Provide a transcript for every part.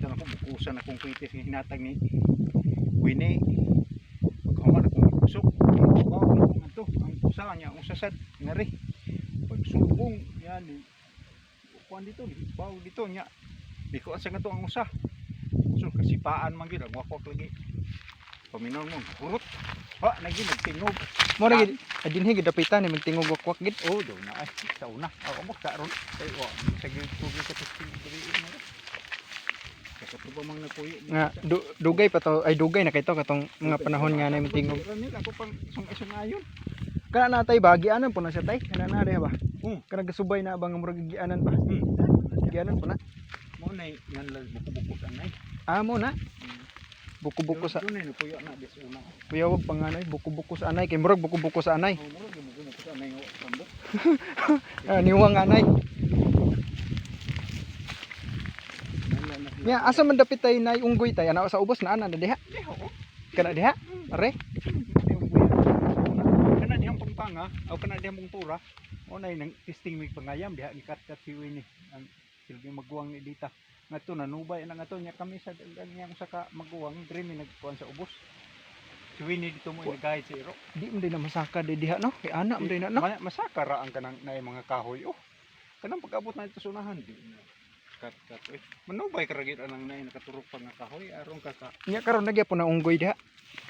Dito na ko bukusan akong kwitis nga hinatag ni Winnie. Pagkahuman akong kusok. Wow, ang to, ang usa niya, ang usa sad ngari. Pagsulbong yan ni kuan dito, ni baw dito nya. Di ko asa nga to ang usa. So kasipaan man gyud ang wakwak lagi. Paminaw mo, hurot. Ha, nagi nagtingog. Mo ra gid dinhi gid dapitan ni magtingog wakwak gid. Oh, daw na ay sa una. Ako mo karon kay wa sa gyud tubig sa testing diri na. Sa pa mang nagpuyo. Nga dugay pa to, ay, dugay na kay to katong mga panahon nga na magtingog. Ramil, ako pang sungay-sungayon. Kana na tay ba, gianan po na siya, tay. Kana na diha ba? Oh. Kana gasubay na ba nga murag gianan pa? Gianan po na. Mo na yan lang buko-buko sa anay. Ah, mo na. Buko-buko sa Doon na puyo na dis una. Kuyawag pa nga nay, buko-buko sa anay kay murag buko-buko sa anay. Oh, murag yung buko sa anay nga tambok. Ah, niwang anay. Nya asa man dapit tay nay unggoy, tay? Ana sa ubos na ana na diha. Diha oh. Kana diha? Are. Kana dihang pangpanga o kana dihang pangtura. Mo na nang testing mig pangayam diha ni kat-kat si Winnie. Ang silbi maguwang ni Dita. Ngadto nanubay na ngadto niya kami sa ang iyang usa ka maguwang diri mi nagkuan sa ubos. Si Winnie dito mo inagayad sa iro. Di man din na masaka di diha, no? Kay ana man din na, no. Masaka ra ang kanang naay mga kahoy oh. Kanang pag-abot na ito sa unahan di na. Kat kat oy. Manubay ka ra gyud anang naay nakaturok pa nga kahoy aron ka ka. Nya karon nagyapon na unggoy diha.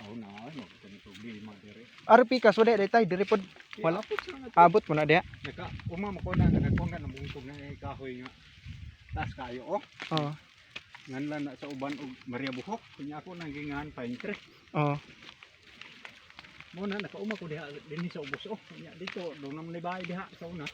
Oh na ay mo ni problema dire. Are pikas wala day, tay, diri pod. Wala. Abot sa nga to. Abot mo na diha. Naka uma mo ko na nakakuha nga namungtog na ay kahoy nga. Taas kayo oh. Oh. Nganlan na sa uban og Maria Buhok. Kunya ako nang gingahan pine tree. Oh. Mo na nakauma ko diha dinhi sa ubos oh. Kunya dito do na man bahay diha sa una.